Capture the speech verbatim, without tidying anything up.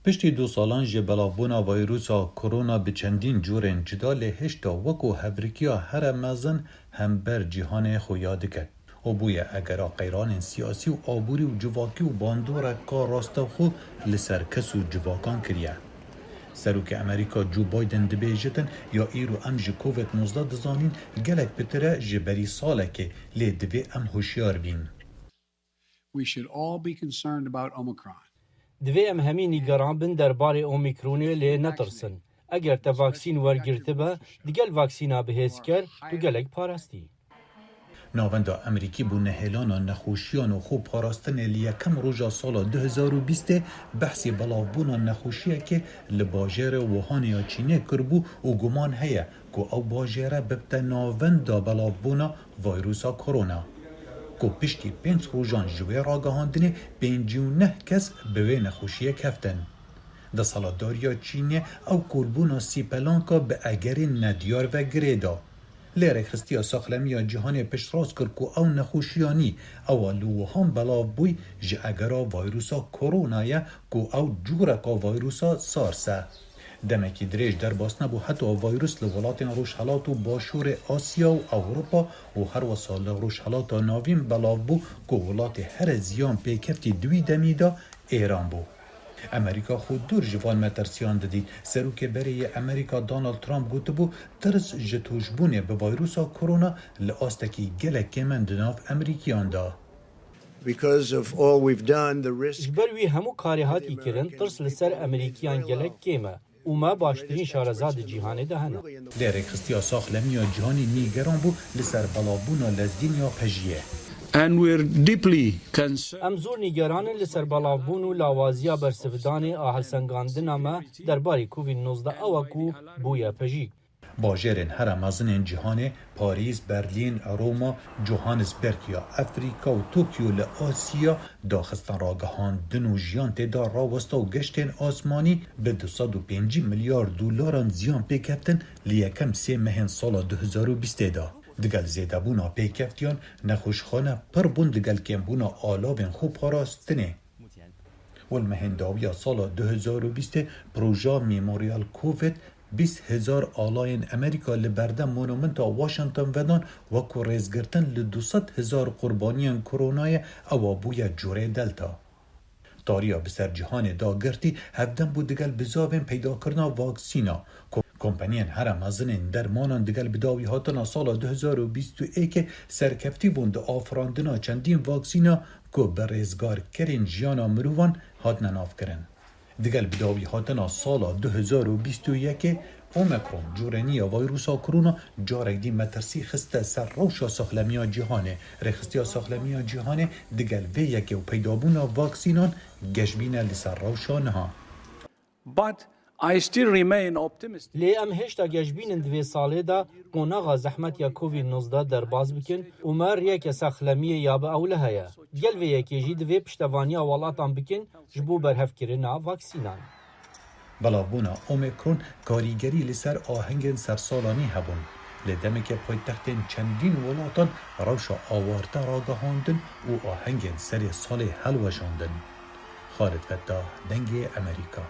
Piştî du salan ji belavbûna vîrusa korona bi çendîn curên cuda lê hêşta wekû hevrikiya here mezin hember cîhanê xuya dike û bûye egera qeyranên siyasî û aborî û civakî û bandoreka rastexwe li ser kes û civakan kiriye. Serokê Amerîka Joe Biden dibêjitin ya îro em ji covid nozdeh dizanîn gelek pitir e ji berî salekê, lê divê em hişyar bîn. We should all be concerned about Omicron. Divê em hemî nîgeran bin derbarê Omîkronê lê netirsin. Eger te vaksîn wergirtibe, digel vaksîna bihêzker, tu gelek parastî. Navenda Amerîkî bo nehêlana nexweşiyan û xwe parastinê li yekem roja sala du hezar û bîstê behsê belavbûna nexweşiyekê li bajêrê Wuhanê ya Çînê kiribû û guman heye ku ew bajêre bibte navenda belavbûna vîrusa korona, ku piştî pênc rojan ji wê ragihandinê pêncî û neh kes bi wê nexweşiyê keftin. Desthilatdariya Çînê ew kolbûna sîpelanka bi egerên nediyar ve girê da. Lê Rêxistiya Saxlemiya Cîhanê piştrast kir ku ew nexweşiyanî ewa li Wuhan belav bûy ji egera vîrusa korona ye ku ew cureka vîrusa SARS e. Demekî dirêj derbas nebû heta vîrus li welatên Rojhelat û Başûrê Asya û Ewropa û herwesa li Rojhelata Navîn belav bû ku welatê here ziyan pê keftî di wî demî de Êran bû. Amerîka xwe dûr ji van metirsiyan didît. Serokê berê yê Amerîka Donald Trump gotibû, tirs ji tûşbûnê bi vîrusa korona li astekî gelek kêm e di nav Amerîkiyan de. Because of all we've done, the risk Ji ber wî hemû karê hatî kirin, tirs li ser Amerîkiyan gelek kêm e û me baştirîn şareza di cîhanê de hene. Lê Rêxistiya Saxlemiya Cîhanê nîgeran bû li ser belavbûna lezgîn ya pejiyê. And we're deeply concerned. Em zor nîgeran in li ser belavbûn û lawaziya bersividanê a helsengandina me derbarê covid nozdeh ew e ku bûye pejî. Bajêrên here mezin ên cîhanê, Parîs, Berlîn, Roma, Johannesburg ya Efrîka û Tokyo li Asya, daxistin ragihandin û jiyan tê de rawesta û geştên asmanî bi du sed û pêncî milyar dolaran ziyan pê keftin li yekem sê mehên sala du hezar û bîstê de. Digel zêdebûna pêkeftiyan, nexweşxane pir bûn digel kêmbûna alavên xweparastinê. Û li mehên dawiya sala du hezar û bîstê proja Memorial Covid bîst hezar alayên Amerîka li berdem Monumenta Washington vedan, wekû rêzgirtin li du sed hezar qurbaniyên koronayê ewa bûye curê Delta. Tariya bi ser cîhanê da girtî hevdem bû digel bizavên peydakirina vaksîna. Ko-, kompaniyên here mezinên dermanan digel bidawî hatina sala du hezar û bîst û yekê serkeftî bûn di afirandina çendîn vaksîna ku bi rêzgarkerên jiyana mirovan hatine navkirin. Digel bidawî hatina sala du hezar û bîst û yekê, Omicron, curê nî ya vîrusa korona, carek dî metirsî xiste ser rewşa saxlemiya cîhanê. Rêxistiya Saxlemiya Cîhanê digel vê yekê û peydabûna vaksînan geşbîn e li ser rewşa niha. But I still remain optimistic. Lê em hêşta geşbîn in di vê salê de qonaxa zehmet ya covid nozdeh derbas bikin û me rêyeke saxlemiyê ya bi ewle heye. Gel vê yekê jî divê piştevaniya welatan bikin ji bo berhevkirina vaksînan. Belavbûna Omicron karîgerî li ser ahengên sersalanî hebûn. Lê demeke paytextên çendîn welatan rewşa awarte ragihandin û ahengên serê salê helweşandin. Xalid Fettah, Dengê Amerîka.